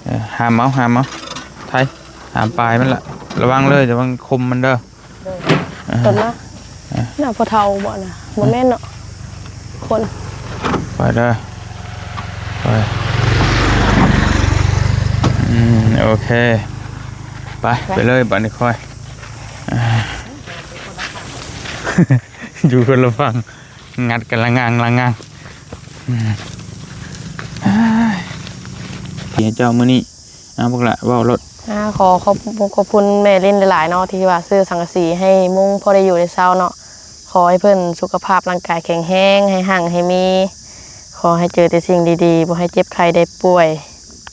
ເອີ ຫາມເອົາ ຫາມເອົາ ໄທ ຫາມປາຍມັນລະ ລະວັງເລີຍ ລະວັງຄົມມັນເດີ. ເອີ ຕົ້ນນະ ເອີ ນະ ພໍ່ເຖົ້າບໍ່ນະ? ບໍ່ແມ່ນເນາະ ຄົນ ໄປເດີ ໄປ. ອືມ ໂອເຄ ໄປ ໄປ ໄປເລີຍ ບາດນີ້ຄ່ອຍ ຢູ່ຄົນລະຝັ່ງ ງັດກັນລະງາງລະງາງ. ອືມ ເອີຍ ເຮັດຫຍັງເຈົ້າມື້ນີ້? ເອົາ ບັກຫຼ້າ ເວົ້າໂລດ. ອາ ຂໍຂອບ ຂອບຄຸນແມ່ລິນຫຼາຍໆເນາະ ທີ່ວ່າຊື້ສັງກະສີໃຫ້ມຸງພໍໄດ້ຢູ່ໄດ້ເຊົາເນາະ. ຂໍໃຫ້ເພິ່ນສຸຂະພາບຮ່າງກາຍແຂງແຮງ ໃຫ້ຮັ່ງໃຫ້ມີ ຂໍໃຫ້ເຈີແຕ່ສິ່ງດີໆ ບໍ່ໃຫ້ເຈັບໄຂ້ໄດ້ປ່ວຍ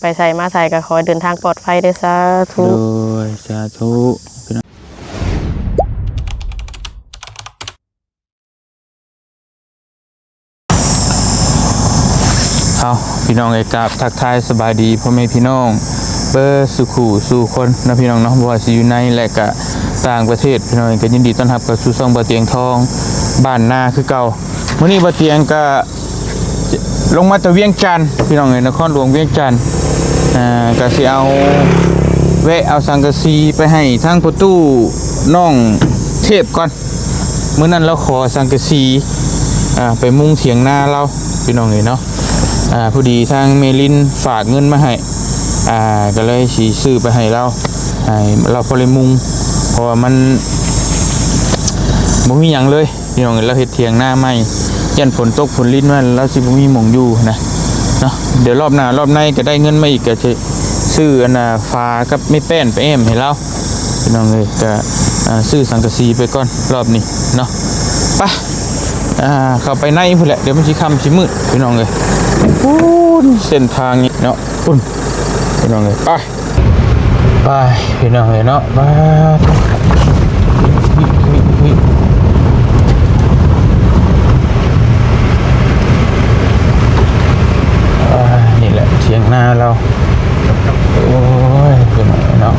ໄປໃສມາໃສກໍຂໍໃຫ້ເດີນທາງປອດໄພເດີ ສາທຸ. ໂດຍ ສາທຸ. ເອົາ ພີ່ນ້ອງເອີຍ ກາບທັກທາຍສະບາຍດີພໍ່ແມ່ພີ່ນ້ອງເບິດສູ່ຄູ່ສູ່ຄົນເນາະ ພີ່ນ້ອງເນາະ ບໍ່ວ່າຊິຢູ່ໃນ ແລະ ກະຕ່າງປະເທດ ພີ່ນ້ອງເອີຍ ກະຍິນດີຕ້ອນຮັບເຂົ້າສູ່ຊ່ອງບ່າວຕຽງທອງບ້ານນາຄືເກົ່າ. ມື້ນີ້ບ່າວຕຽງກະ ລົງມາແຕ່ວຽງຈັນ ພີ່ນ້ອງເອີຍ ນະຄອນຫຼວງວຽງຈັນ ອ່າ ກະຊິເອົາ ແວະເອົາສັງກະສີໄປໃຫ້ທາງພໍ່ຕູ້ນ້ອງເທບກ່ອນ. ມື້ນັ້ນລາວຂໍສັງກະສີ ອ່າ ໄປມຸງຖຽງນາລາວ ພີ່ນ້ອງເອີຍເນາະ. ອ່າ ພໍດີທາງແມ່ລິນຝາກເງິນມາໃຫ້ ອ່າ ກໍເລີຍຊິຊື້ໄປໃຫ້ລາວ ໃຫ້ລາວພໍໄດ້ມຸງ ເພາະວ່າມັນບໍ່ມີຫຍັງເລີຍ. ພີ່ນ້ອງເອີຍ ລາວເຮັດຖຽງນາໃໝ່ ຢ້ານຝົນຕົກຝົນລິນມາ ລາວຊິບໍ່ມີໝ່ອງຢູ່ນະ ເນາະ. ດຽວລອບໜ້າລອບໃນກໍໄດ້ເງິນມາອີກ ກໍຈະຊື້ອັນນ່າຝາກັບໄມ້ແປ້ນໄປແອ້ມໃຫ້ລາວ ພີ່ນ້ອງເອີຍ. ກໍ ອ່າ ຊື້ສັງກະສີໄປກ່ອນລອບນີ້ເນາະ. ໄປ ອ່າ ເຂົ້າໄປໃນພຸ້ນແຫຼະ ດຽວມັນຊິຄ່ຳຊິມືດ ພີ່ນ້ອງເອີຍ. ພຸ້ນ ເສັ້ນທາງນີ້ເນາະ ພຸ້ນ ພີ່ນ້ອງເອີຍ ໄປ. ໄປ ພີ່ນ້ອງເອີຍເນາະ ບາດ ອ່າ ນີ້ແຫຼະຖຽງນາລາວ. ໂອ້ຍ ພີ່ນ້ອງເອີຍເນາະ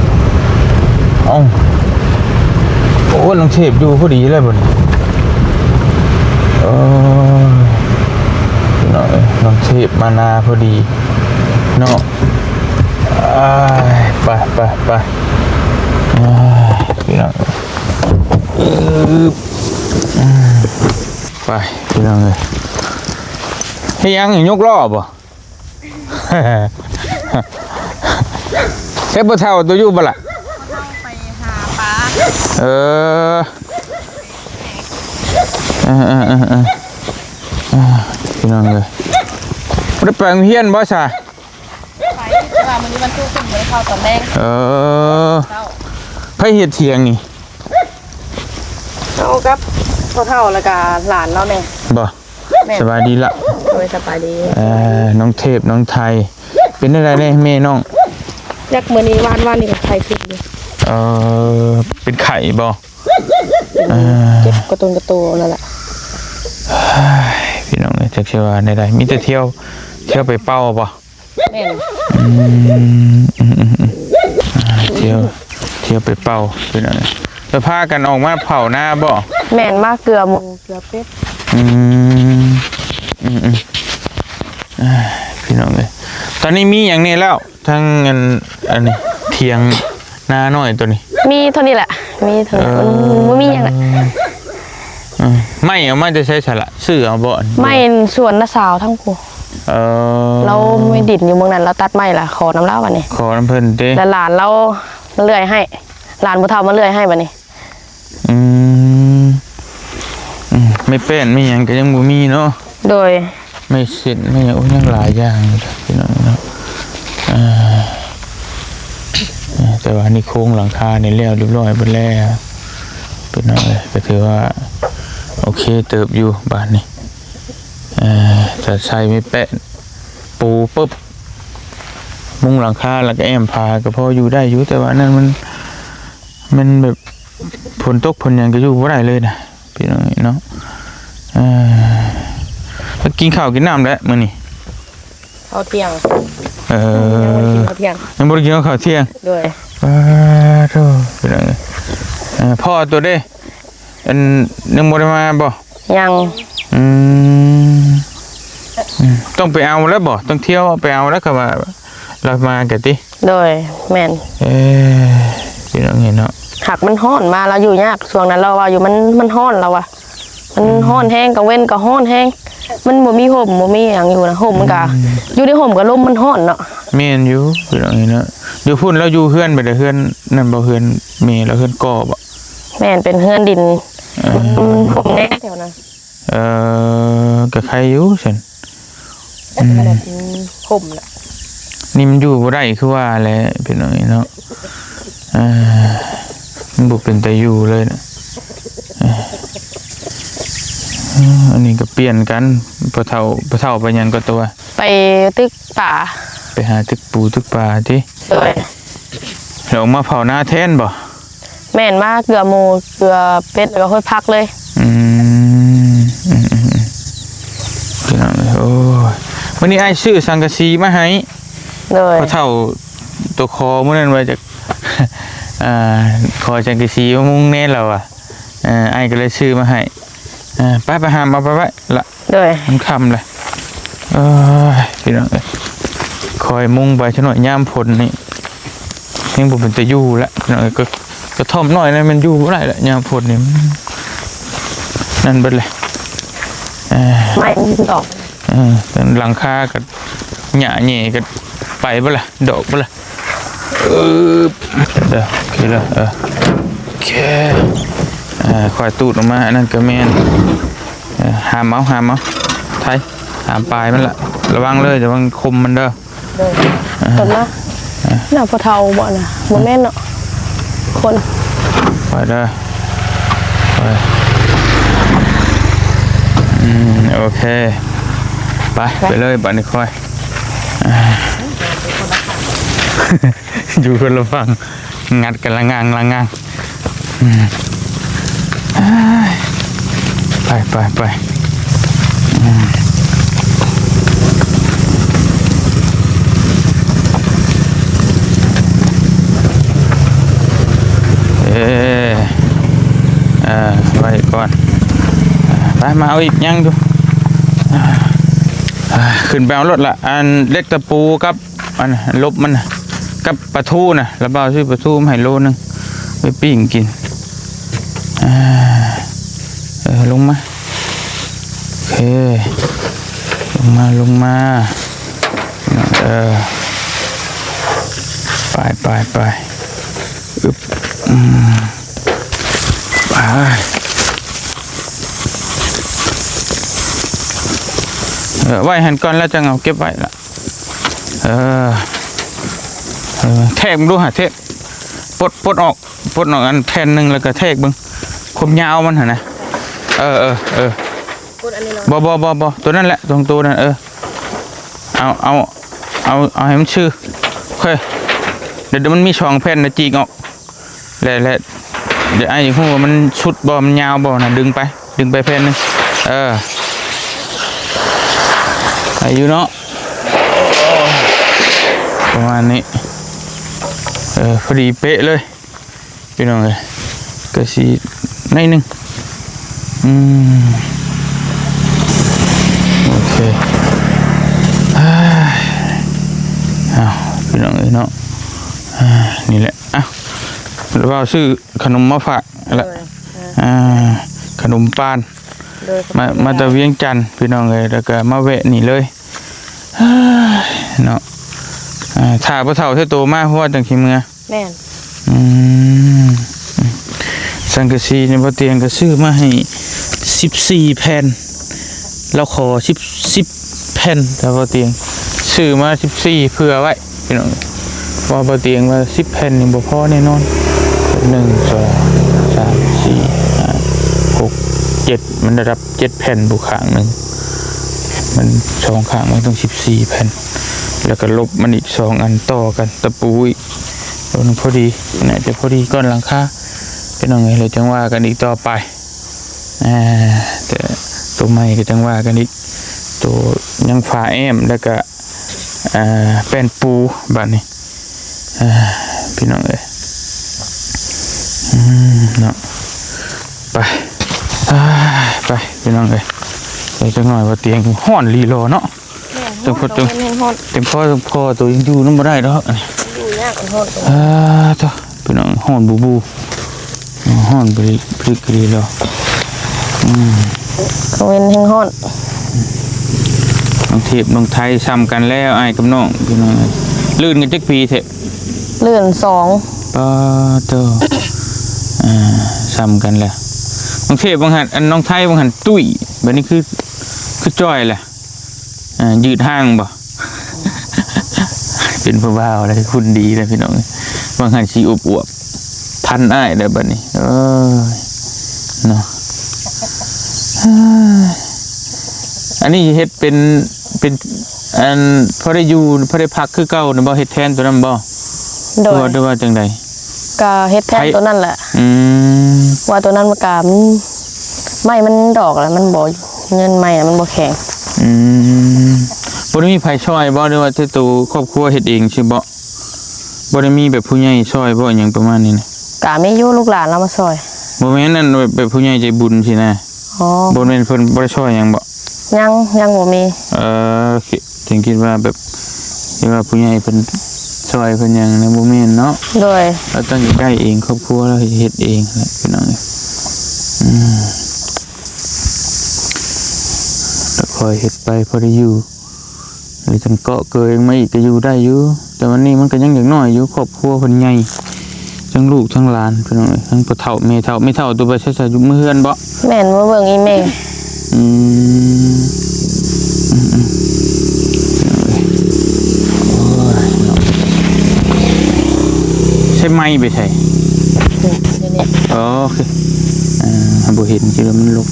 ເອົ້າ ໂອ້ ນ້ອງເທບຢູ່ພໍດີເລີຍບັດນີ້. ເອີ ພີ່ນ້ອງເອີຍ ນ້ອງເທບມານາພໍດີເນາະ. ອ້າຍ ໄປ ໄປ ໄປ ອ້າຍ ພີ່ນ້ອງເອີຍ ອືບ ອືມ ໄປ ພີ່ນ້ອງເອີຍ. ເຮັດຫຍັງນີ້? ຍົກລໍ້ບໍ່? ໃຊ້ພໍ່ເຖົ້າໂຕຢູ່ບໍ່ລະ? ພໍ່ເຖົ້າໄປຫາປາ. ເອີ ເອີ ເອີ ເອີ ພີ່ນ້ອງເອີຍ ບໍ່ໄດ້ໄປໂຮງຮຽນບໍ່ຊະ? ໄປ ແຕ່ວ່າມື້ນີ້ວັນສຸກ ເພິ່ນບໍ່ໄດ້ເຂົ້າຕອນແລງ. ເອີ ເຊົ້າ ໃຜເຮັດຖຽງນີ້? ເຮົາກັບພໍ່ເຖົ້າ ແລ້ວກະຫຼານລາວແດ່. ບໍ່? ແມ່ນ. ສະບາຍດີລະ. ໂດຍ ສະບາຍດີ. ເອີ ນ້ອງເທບ ນ້ອງໄທ ເປັນຈັ່ງໃດແດ່ແມ່ນ້ອງ? ຈັກມື້ນີ້ ວານ ວານນີ້ກໍໄຂ້ຂຶ້ນຢູ່. ເອີ ເປັນໄຂ້ບໍ່? ເປັນ ເອີ ເຈັບກະຕຸນກະໂຕນັ້ນແຫຼະ. ພີ່ນ້ອງເອີຍ ຈັກຊິວ່າແນວໃດ ມີແຕ່ທ່ຽວ ທ່ຽວໄປເປົ່າບໍ່? ແມ່ນ. ອືມ ອືມ ອືມ ອືມ ອ່າ ທ່ຽວ ທ່ຽວໄປເປົ່າ ພີ່ນ້ອງເອີຍ. ແລ້ວພາກັນອອກມາເຜົານາບໍ່? ແມ່ນ ມາເກືອໝູ ເກືອເປັດ. ອືມ ອືມ ອືມ ອ່າ ພີ່ນ້ອງເອີຍ ຕອນນີ້ມີຫຍັງແດ່ແລ້ວ? ທັງອັນ ອັນນີ້ຖຽງນານ້ອຍໂຕນີ້ ມີເທົ່ານີ້ແຫຼະ ມີເທົ່ານີ້. ເອີ ມັນບໍ່ມີຫຍັງແຫຼະ. ເອີ ໄມ້ເອົາມາແຕ່ໃສຊະລະ? ຊື້ເອົາບໍ່? ໄມ້ສວນນ້າສາວທາງຜູ້. ເອີ ລາວມີດິນຢູ່ເມືອງນັ້ນ ລາວຕັດໄມ້ລະ ຂໍນຳລາວບັດນີ້ ຂໍນຳເພິ່ນຕິ ແລະຫຼານລາວມາເລື່ອຍໃຫ້ ຫຼານຜູ້ເຖົ້າມາເລື່ອຍໃຫ້ບັດນີ້. ອືມ ອືມ ໄມ້ແປ້ນໄມ້ຫຍັງກໍຍັງບໍ່ມີເນາະ. ໂດຍ ໄມ້ເສັ້ນໄມ້ຫຍັງ ໂອ້ ຍັງຫຼາຍຢ່າງຢູ່ເດີພີ່ນ້ອງເນາະ. ອ່າ ແຕ່ວ່ານີ້ໂຄງຫຼັງຄານີ້ແລ້ວຮຽບຮ້ອຍເບິດແລ້ວພີ່ນ້ອງເອີຍ ກໍຖືວ່າໂອເຄເຕີບຢູ່ບາດນີ້. ເອີ ຖ້າໃສ່ໄມ້ແປ້ນປູປຶບ ມຸງຫຼັງຄາ ແລ້ວກໍແອ້ມຝາ ກໍພໍຢູ່ໄດ້ຢູ່ ແຕ່ວ່າອັນນັ້ນມັນ ມັນແບບ ຝົນຕົກຝົນຫຍັງກໍຢູ່ບໍ່ໄດ້ເລີຍນະ ພີ່ນ້ອງເນາະ. ເອີ ແລ້ວກິນເຂົ້າກິນນ້ຳແລ້ວມື້ນີ້? ເຂົ້າທ່ຽງ. ເອີ ຍັງບໍ່ໄດ້ກິນເຂົ້າທ່ຽງ. ຍັງບໍ່ໄດ້ກິນເຂົ້າທ່ຽງ. ໂດຍ. ປາໂທ ພີ່ນ້ອງເອີຍ ເອີ ພໍ່ໂຕເດ ອັນ ຍັງບໍ່ໄດ້ມາບໍ່? ຍັງ. ອືມ ອືມ ຕ້ອງໄປເອົາແລ້ວບໍ່? ຕ້ອງທ່ຽວໄປເອົາແລ້ວ ກໍວ່າ ລາວມາກະຕິ? ໂດຍ ແມ່ນ. ເອີ ພີ່ນ້ອງເອີຍເນາະ ຫາກມັນຮ້ອນມາ ລາວຢູ່ຍາກ. ຊ່ວງນັ້ນລາວວ່າຢູ່ ມັນ ມັນຮ້ອນ ລາວວ່າ ມັນ ອືມ ຮ້ອນແຮງ ກາງເວັນກະຮ້ອນແຮງ ມັນບໍ່ມີຮົ່ມ ບໍ່ມີຫຍັງຢູ່ນະ. ຮົ່ມມັນກະ ອືມ ຢູ່ໃນຮົ່ມກະລົມມັນຮ້ອນເນາະ. ແມ່ນຢູ່ ພີ່ນ້ອງເອີຍເນາະ. ຢູ່ພຸ້ນລາວຢູ່ເຮືອນແບບໃດ? ເຮືອນນັ້ນບໍ່? ເຮືອນແມ່ລາວ ເຮືອນກໍ່ບໍ່? ແມ່ນ ເປັນເຮືອນດິນ. ເອີ ມັນຮົ່ມແດ່ແຖວນັ້ນ. ເອີ ກະໄຄຢູ່ຊັ້ນ. ອືມ ຮົ່ມລະ ນີ້ມັນຢູ່ບໍ່ໄດ້ຄືວ່າແຫຼະ ພີ່ນ້ອງເອີຍເນາະ. ເອີ ມັນບໍ່ເປັນຕາຢູ່ເລີຍນະ. ເອີ ອັນນີ້ກະປ່ຽນກັນ. ພໍ່ເຖົ້າ ພໍ່ເຖົ້າໄປຫຍັງກໍຕົວະ? ໄປຕຶກປາ. ໄປຫາຕຶກປູຕຶກປາຕິ? ໂດຍ. ແລ້ວອອກມາເຝົ້ານາແທນບໍ່? ແມ່ນ ມາເກືອໝູ ເກືອເປັດ ແລ້ວກໍຫ້ວຍຜັກເລີຍ. ອືມ ອືມໆໆ ພີ່ນ້ອງເອີຍ ໂອ້ຍ ມື້ນີ້ອ້າຍຊື້ສັງກະສີມາໃຫ້. ໂດຍ. ພໍ່ເຖົ້າໂຕຂໍມື້ນັ້ນວ່າຈະ ອ່າ ຂໍສັງກະສີມາມຸງແດ່ ລາວວ່າ. ເອີ ອ້າຍກໍເລີຍຊື້ມາໃຫ້. ເອີ ໄປ ໄປຫາມເອົາໄປໄວ້ລະ. ໂດຍ. ມັນຄ່ຳແລ້ວ. ເອີຍ ພີ່ນ້ອງເອີຍ ຄ່ອຍມຸງໄປຊະໜ້ອຍ. ຍາມຝົນນີ້ແຮງບໍ່ເປັນຕາຢູ່ແລ້ວ ພີ່ນ້ອງເອີຍ. ກະ ກະທ່ອມນ້ອຍນັ້ນແມ່ນຢູ່ບໍ່ໄດ້ແລ້ວ ຍາມຝົນນີ້ ນັ້ນເບິດແລ້ວ. ເອີ ໄມ້ມັນອອກ. ເອີ ຫຼັງຄາກະຫຍ້າແຫຍ່ກະໄປເບິດລະ ດອກເບິດລະ. ເອີ ເດີ ໂອເຄເດີ ເອີ ໂອເຄ. ເອີ ຄ່ອຍຕູດອອກມາ ອັນນັ້ນກະແມ່ນ. ເອີ ຫາມເອົາ ຫາມເອົາ ໄທ ຫາມປາຍມັນລະ. ລະວັງເລີຍ ລະວັງຄົມມັນເດີ. ເດີ ເອີ ຄົນມາ. ເອີ ໜ້າພໍ່ເຖົ້າບໍ່ນະ? ບໍ່ແມ່ນເນາະ ຄົນ. ຄ່ອຍເດີ ຄ່ອຍ. ອືມ ໂອເຄ ໄປ ໄປ ໄປເລີຍ ບາດນີ້ຄ່ອຍ. ຢູ່ຄົນລະຝັ່ງ ງັດກັນລະງາງລະງາງ. ອືມ ໄປ ໄປ ໄປ. ອືມ ເອີ ເອີ ໄວ້ກ່ອນ. ໄປ ມາເອົາອີກ ຍັງຢູ່. ຂຶ້ນໄປເອົາໂລດລະ ອັນເຫຼັກຕະປູກັບ ອັນລົບມັນນະ ກັບປາທູນະ. ລະບ່າວຊື້ປາທູມາໃຫ້ໂລໜຶ່ງ ໄປປີ້ງກິນ. ເອີ ລົງມາ ໂອເຄ ລົງມາ ລົງມາ. ເອີ ໄປ ໄປ ໄປ. ອຶບ ອືມ ໄປ. ເອີ ໄວ້ຫັ້ນກ່ອນ ແລ້ວຈັ່ງເອົາເກັບໄວ້ລະ. ເອີ ເອີ ແທກເບິ່ງດູຫາ ແທກ ປົດ ປົດອອກ ປົດອອກອັນແຜ່ນໜຶ່ງ ແລ້ວກະແທກເບິ່ງຄວາມຍາວມັນຫັ້ນນະ. ເອີ ເອີ ເອີ ບໍ່ ບໍ່ ບໍ່ ບໍ່ ໂຕນັ້ນແຫຼະ ສອງໂຕນັ້ນ. ເອີ ເອົາ ເອົາ ເອົາ ເອົາໃຫ້ມັນຊື່. ໂອເຄ ດຽວ ດຽວມັນມີສອງແຜ່ນນະ ຈີກອອກ. ແລະ ແລະ ດຽວອ້າຍຢາກຮູ້ວ່າມັນສຸດບໍ່ ມັນຍາວບໍ່ນະ ດຶງໄປ ດຶງໄປແຜ່ນໜຶ່ງ. ເອີ ໄດ້ຢູ່ເນາະ ປະມານນີ້. ເອີ ພໍດີເປະເລີຍ ພີ່ນ້ອງເອີຍ ກະຊິໜ້ອຍໜຶ່ງ. ອືມ ໂອເຄ. ເອົາ ພີ່ນ້ອງເອີຍເນາະ ນີ້ແຫຼະ. ອ້າວ ລະບ່າວຊື້ຂະໜົມມາຝາກລະ. ໂດຍ. ອ່າ ຂະໜົມປານ ໂດຍ ມາ ມາແຕ່ວຽງຈັນ ພີ່ນ້ອງເອີຍ ແລ້ວກະມາແວະນີ້ເລີຍເນາະ. ຖ້າບໍ່ເຖົ້າເທື່ອໂຕມາ ເພາະວ່າຈັ່ງຊິເມືອ. ແມ່ນ. ອືມ ສັງກະສີນີ້ ບໍ່ຕຽງກະຊື້ມາໃຫ້ສິບສີ່ແຜ່ນ ລາວຂໍສິບ ສິບແຜ່ນ ແຕ່ບໍ່ຕຽງຊື້ມາສິບສີ່ເພື່ອໄວ້ ພີ່ນ້ອງ. ເພາະວ່າບໍ່ຕຽງວ່າສິບແຜ່ນນີ້ບໍ່ພໍແນ່ນອນ. ໜຶ່ງ ສອງ ສາມ ສີ່ ຫ້າ ຫົກ ເຈັດ ມັນໄດ້ຮັບເຈັດແຜ່ນ ຜູ້ຂ້າງໜຶ່ງ ມັນສອງຂ້າງ ມັນຕ້ອງສິບສີ່ແຜ່ນ ແລ້ວກະລົບມັນອີກສອງອັນຕໍ່ກັນ ຕະປູອີກ ໂດນພໍດີ ໜ້າຈະພໍດີກ່ອນຫຼັງຄາ ພີ່ນ້ອງເອີຍ. ແລ້ວຈັ່ງວ່າກັນອີກຕໍ່ໄປ ອ່າ ແຕ່ໂຕໃໝ່ກໍຈັ່ງວ່າກັນອີກ ໂຕຍັງຝາແອ້ມ ແລ້ວກະ ອ່າ ແປ້ນປູບາດນີ້ ອ່າ ພີ່ນ້ອງເອີຍ. ອືມ ເນາະ ໄປ ອ່າ ໄປ ພີ່ນ້ອງເອີຍ. ໄປຈັກໜ້ອຍວ່າຕຽງຮ້ອນລີລໍເນາະ. ແມ່ນ ເຈົ້າພໍ່ເຈົ້າ ແຮງຮ້ອນ ເຕັມຄໍເຕັມຄໍ ໂຕຍັງຢູ່ນຳບໍ່ໄດ້ດອກ ຢູ່ຍາກ ຮ້ອນ ອ່າ ໂທ້ ພີ່ນ້ອງ ຮ້ອນບູບູ ຮ້ອນບຣິກໆ ເລີຍ ອືມ ກາງເວັນແຮງຮ້ອນ ນ້ອງເທບນ້ອງໄທສ່ຳກັນແລ້ວ ອ້າຍກັບນ້ອງ ພີ່ນ້ອງເອີຍ ລື່ນກັນຈັກປີແທ້? ລື່ນສອງ ປາໂຕ ອ່າ ສ່ຳກັນແຫຼະ ນ້ອງເທບວ່າງຫັ້ນ ອັນ ນ້ອງໄທວ່າງຫັ້ນຕຸ້ຍ ບັດນີ້ຄື ຄືຈ່ອຍແຫຼະ ອ່າ ຍືດຮ່າງບໍ່? ເປັນຜູ້ບ່າວແລ້ວ ຮຸ່ນດີແລ້ວ ພີ່ນ້ອງ ວ່າງຫັ້ນຊິອວບໆ ທັນອ້າຍແລ້ວບັດນີ້ ເອີຍ ເນາະ ອັນນີ້ເຮັດເປັນ ເປັນ ອັນ ພໍໄດ້ຢູ່ ພໍໄດ້ພັກຄືເກົ່ານີ້ບໍ່? ເຮັດແທນໂຕນັ້ນບໍ່? ໂດຍ ຫຼືວ່າ ຫຼືວ່າຈັ່ງໃດ? ກະເຮັດແທນ ໃຜ ໂຕນັ້ນແຫຼະ ອືມ ວ່າໂຕນັ້ນມັນກະ ໄມ້ມັນດອກແລ້ວ ມັນບໍ່ ເງິນໄມ້ມັນບໍ່ແຂງ ອືມ ບໍ່ໄດ້ມີໃຜຊ່ອຍບໍ່ ຫຼືວ່າແຕ່ໂຕຄອບຄົວເຮັດເອງຊື່ບໍ່? ບໍ່ໄດ້ມີແບບຜູ້ໃຫຍ່ຊ່ອຍບໍ່ ຫຍັງປະມານນີ້ນະ? ກະມີຢູ່ ລູກຫຼານລາວມາຊ່ອຍ ບໍ່ແມ່ນ ອັນ ແບບ ແບບຜູ້ໃຫຍ່ໃຈບຸນຊີ້ນະ ອໍ ບໍ່ແມ່ນເພິ່ນບໍ່ໄດ້ຊ່ອຍຫຍັງບໍ່? ຍັງ ຍັງບໍ່ມີ ເອີ ຈຶ່ງຄິດວ່າແບບ ທີ່ວ່າຜູ້ໃຫຍ່ເພິ່ນຊ່ອຍເພິ່ນຫຍັງນະ ບໍ່ແມ່ນເນາະ ໂດຍ ລາວຕັ້ງໃຈເອງ ຄອບຄົວລາວເຮັດເອງແຫຼະ ພີ່ນ້ອງເອີຍ ອືມ ລະຄ່ອຍເຮັດໄປພໍໄດ້ຢູ່ ຫຼືຈັ່ງເກາະເກີຍມາອີກກໍຢູ່ໄດ້ຢູ່ ແຕ່ວ່ານີ້ມັນກໍຍັງເດັກນ້ອຍຢູ່ ຄອບຄົວເພິ່ນໃຫຍ່ ທັງລູກທັງຫຼານ ພີ່ນ້ອງເອີຍ ທັງພໍ່ເຖົ້າແມ່ເຖົ້າ ແມ່ເຖົ້າໂຕໄປໃສ ໃສຢູ່ເມືອເຮືອນບໍ? ແມ່ນ ມາເບິ່ງອີ່ແມ່ ອືມ ອືມໆ ໂອ້ຍເນາະ ໃຊ້ໄມ້ໄປໃສ? ນີ້ ນີ້ ໂອເຄ ອ່າ ບໍ່ເຫັນ ຄິດວ່າມັນລົກ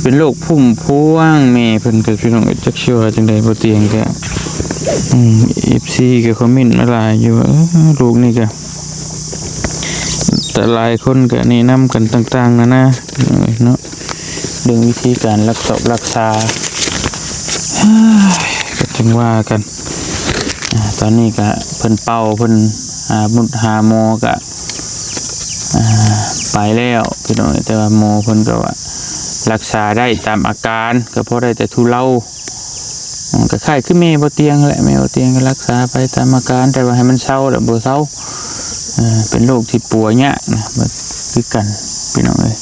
ເປັນໂລກ พุ่ມພວງ ແມ່ເພິ່ນກໍພີ່ນ້ອງ ຈັກຊິວ່າຈັ່ງໃດ ບໍ່ຕຽງກໍ ອືມ ເອັຟຊີກໍຄອມເມັນມາຫຼາຍຢູ່ວ່າ ເອີ ລູກນີ້ກໍ ແຕ່ຫຼາຍຄົນກໍແນະນຳກັນຕ່າງໆນານາເນາະ ເລື່ອງວິທີການລັກສອບລັກສາ ກໍຈັ່ງວ່າກັນ ອ່າ ຕອນນີ້ກໍເພິ່ນເປົ່າ ເພິ່ນ ອ່າ ມຸດຫາໝໍກໍ ອ່າ ໄປແລ້ວພີ່ນ້ອງ ແຕ່ວ່າໝໍເພິ່ນກໍວ່າ ລັກສາໄດ້ຕາມອາການ ກໍພໍໄດ້ແຕ່ທຸເລົາ ອືມ ກໍຄ້າຍຄືແມ່ບໍ່ຕຽງແຫຼະ ແມ່ບໍ່ຕຽງກໍລັກສາໄປຕາມອາການ ແຕ່ວ່າໃຫ້ມັນເຊົາແລ້ວບໍ່ເຊົາ ເປັນໂລກທີ່ປົວຍາກນະ ຄືກັນພີ່ນ້ອງເອີຍ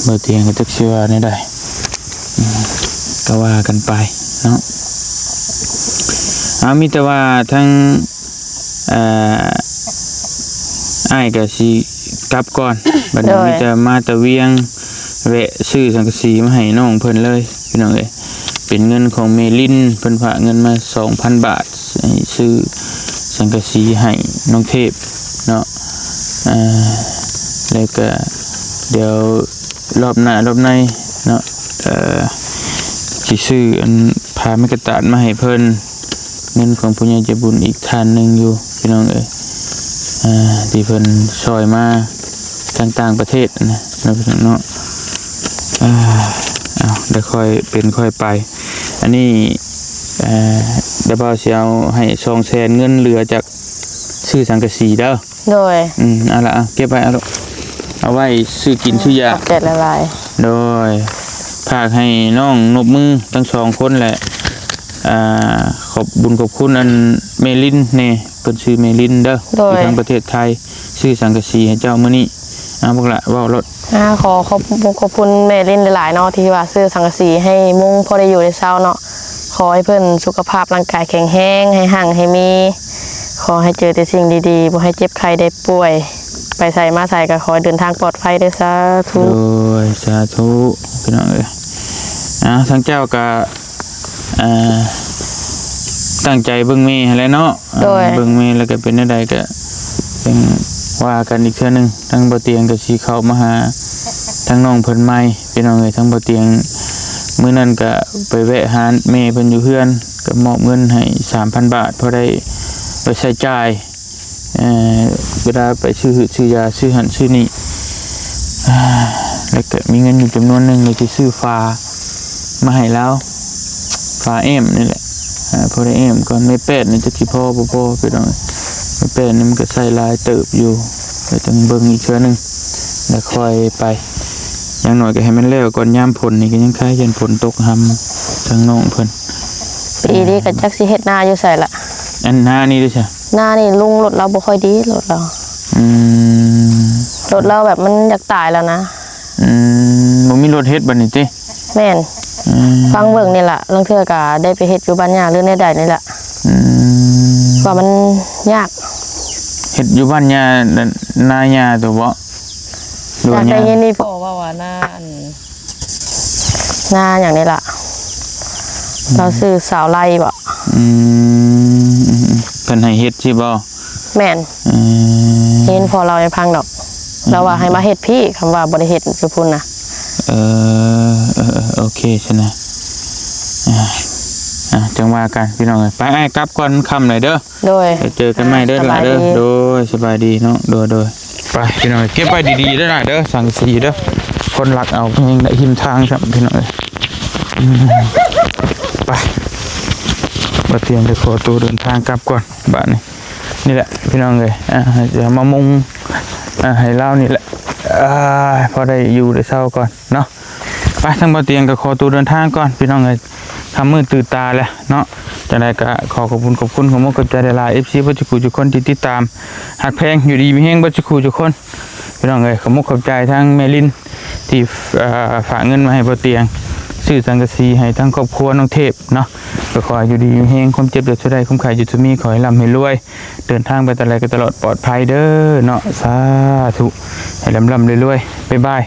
ບໍ່ຕຽງກໍຈັກຊິວ່າແນວໃດ ອືມ ກໍວ່າກັນໄປເນາະ ເອົາ ມີແຕ່ວ່າທາງ ເອີ ອ້າຍກໍຊິກັບກ່ອນ ບັດນີ້ ໂດຍ ມີແຕ່ມາແຕ່ວຽງ ແວະຊື້ສັງກະສີມາໃຫ້ນ້ອງເພິ່ນເລີຍ ພີ່ນ້ອງເອີຍ ເປັນເງິນຂອງແມ່ລິນ ເພິ່ນຝາກເງິນມາສອງພັນບາດ ໃຫ້ຊື້ສັງກະສີໃຫ້ນ້ອງເທບເນາະ ເອີ ແລ້ວກໍດຽວ ລອບໜ້າລອບໃນເນາະ ເອີ ຊິຊື້ອັນຜ້າໄມ້ກະຕາດມາໃຫ້ເພິ່ນ ເງິນຂອງຜູ້ໃຫຍ່ໃຈບຸນອີກທ່ານໜຶ່ງຢູ່ພີ່ນ້ອງເອີຍ ເອີ ທີ່ເພິ່ນຊ່ອຍມາທາງຕ່າງປະເທດນະເນາະ ເອີ ເອົາ ດຽວຄ່ອຍເປັນຄ່ອຍໄປ ອັນນີ້ ເອີ ດຽວບ່າວຊິເອົາໃຫ້ສອງແສນ ເງິນເຫຼືອຈາກຊື້ສັງກະສີເດີ. ໂດຍ ອືມ ເອົາລະ ເອົາ ເກັບໄວ້ ເອົາລູກ ເອົາໄວ້ຊື້ກິນ ອືມ ຊື້ຢາ ຂອບໃຈຫຼາຍໆ ໂດຍ ຝາກໃຫ້ນ້ອງນົບມືທັງສອງຄົນແຫຼະ ອ່າ ຂອບບຸນຂອບຄຸນອັນແມ່ລິນແດ່ ເພິ່ນຊື່ແມ່ລິນເດີ ໂດຍ ຢູ່ທາງປະເທດໄທ ຊື້ສັງກະສີໃຫ້ເຈົ້າມື້ນີ້ ເອົາ ບັກຫຼ້າເວົ້າໂລດ ອ່າ ຂໍຂອບບຸນຂອບຄຸນແມ່ລິນຫຼາຍໆເນາະ ທີ່ວ່າຊື້ສັງກະສີໃຫ້ມຸງພໍໄດ້ຢູ່ໄດ້ເຊົາເນາະ ຂໍໃຫ້ເພິ່ນສຸຂະພາບຮ່າງກາຍແຂງແຮງ ໃຫ້ຮັ່ງໃຫ້ມີ ຂໍໃຫ້ເຈີແຕ່ສິ່ງດີໆ ບໍ່ໃຫ້ເຈັບໄຂ້ໄດ້ປ່ວຍ ໄປໃສມາໃສກໍຂໍໃຫ້ເດີນທາງປອດໄພເດີ ສາທຸ ໂດຍ ສາທຸ ພີ່ນ້ອງເອີຍ ເອົາ ທາງເຈົ້າກໍ ເອີ ຕັ້ງໃຈເບິ່ງແມ່ຫັ້ນແຫຼະເນາະ ໂດຍ ເບິ່ງແມ່ແລ້ວກໍເປັນແນວໃດກໍຈັ່ງວ່າກັນອີກເທື່ອໜຶ່ງ ທາງບໍ່ຕຽງກໍຊິເຂົ້າມາຫາທາງນ້ອງເພິ່ນໃໝ່ ພີ່ນ້ອງເອີຍ ທາງບໍ່ຕຽງ ມື້ນັ້ນກໍໄປແວະຫາແມ່ເພິ່ນຢູ່ເຮືອນ ກໍມອບເງິນໃຫ້ສາມພັນບາດ ພໍໄດ້ໄປໃຊ້ຈ່າຍ ເອີ ເວລາໄປຊື້ຫືດຊື້ຢາ ຊື້ຫັ້ນຊື້ນີ້ ແລ້ວກໍມີເງິນຢູ່ຈຳນວນໜຶ່ງ ແລ້ວຊິຊື້ຝາມາໃຫ້ລາວ ຝາແອ້ມນີ້ແຫຼະ ພໍໄດ້ແອ້ມກ່ອນ ແມ່ແປດນີ້ຈັກຊິພໍບໍ່ພໍ ພີ່ນ້ອງ ແມ່ແປດນີ້ມັນກໍໃຊ້ຫຼາຍເຕີບຢູ່ ແລ້ວຈັ່ງເບິ່ງອີກເທື່ອໜຶ່ງ ແລ້ວຄ່ອຍໄປ ຢ່າງໜ້ອຍກໍໃຫ້ມັນແລ້ວກ່ອນ ຍາມຝົນນີ້ກໍຍັງຄາຍ ຢ້ານຝົນຕົກຮຳ ທ ທາງນ້ອງເພິ່ນ ປີນີ້ກໍຈັກຊິເຮັດນາຢູ່ໃສລະ. ອັນນານີ້ເດ້ຊະ? ນານີ້ລຸງລົດລາວບໍ່ຄ່ອຍດີ ລົດລາວ ອືມ ລົດລາວແບບມັນຢາກຕາຍແລ້ວນະ. ອືມ ບໍ່ມີລົດເຮັດບັດນີ້ຕິ? ແມ່ນ ອືມ ຟັງເບິ່ງນີ້ລະ ລາງເທື່ອກໍໄດ້ໄປເຮັດຢູ່ບ້ານຍ່າ ຫຼືແນວໃດນີ້ລະ ອືມ ວ່າມັນຍາກ. ເຮັດຢູ່ບ້ານຍ່າ ນາຍ່າໂຕບໍ? ຫຼືວ່າ ຢາກໄດ້ຍິນອີ່ພໍ່ເວົ້າວ່ານາອັນ ນາຫຍັງນີ້ລະ ອືມ ລາວຊື່ສາວໄລບໍ? ອືມ ເພິ່ນໃຫ້ເຮັດຊິບໍ? ແມ່ນ ອືມ ເຫັນພໍ່ເລົ່າໃຫ້ຟັງດອກ ອືມ ລາວວ່າໃຫ້ມາເຮັດພີ້ ຄຳວ່າບໍ່ໄດ້ເຮັດຢູ່ພຸ້ນນະ. ເອີ ເອີ ເອີ ໂອເຄຊັ້ນນະ ອ່າ ອ່າ ຈັ່ງວ່າກັນພີ່ນ້ອງເອີຍ. ໄປ ອ້າຍກັບກ່ອນ ຄ່ຳແລ້ວເດີ. ໂດຍ ໄປເຈີກັນໃໝ່ເດີຫຼານເດີ. ສະບາຍດີ ໂດຍ ສະບາຍດີເນາະ ໂດຍ ໂດຍ. ໄປພີ່ນ້ອງ ເກັບໄວ້ດີໆເດີຫຼານເດີ ສັງກະສີເດີ ຄົນລັກເອົາແຮງໄດ້ຮິມທາງຊ້ຳພີ່ນ້ອງເອີຍ. ອືມ ໄປ ບ່າວຕຽງໄດ້ຂໍໂຕເດີນທາງກັບກ່ອນບາດນີ້. ນີ້ແຫຼະພີ່ນ້ອງເອີຍ ອ່າ ຈະມາມຸງ ອ່າ ໃຫ້ລາວນີ້ແຫຼະ ອ່າ ພໍໄດ້ຢູ່ໄດ້ເຊົາກ່ອນເນາະ. ໄປ ທາງບ່າວຕຽງກໍຂໍໂຕເດີນທາງກ່ອນພີ່ນ້ອງເອີຍ ຄ່ຳມືດຕື່ນຕາແລ້ວເນາະ. ຈັ່ງໃດກໍຂໍຂອບຄຸນ ຂອບຄຸນ ຂອບມຸກຂອບໃຈຫຼາຍໆ ເອັຟຊີ ເບິດທຸກຜູ້ທຸກຄົນທີ່ຕິດຕາມຮັກແພງ ຢູ່ດີມີແຮງເບິດທຸກຜູ້ທຸກຄົນ ພີ່ນ້ອງເອີຍ. ຂອບມຸກຂອບໃຈທາງແມ່ລິນ ທີ່ ເອີ ຝາກເງິນມາໃຫ້ບ່າວຕຽງ ຊື້ສັງກະສີໃຫ້ທາງຄອບຄົວນ້ອງເທບເນາະ. ກໍຂໍໃຫ້ຢູ່ດີມີແຮງ ຄວາມເຈັບຢ່າສູ່ໄດ້ ຄວາມໄຂ້ຢ່າສູ່ມີ ຂໍໃຫ້ລ່ຳໃຫ້ລວຍ ເດີນທາງໄປຕາໃດກໍຕະຫຼອດປອດໄພເດີເນາະ ສາທຸ ໃຫ້ລ່ຳໆລວຍໆ ບາຍບາຍ.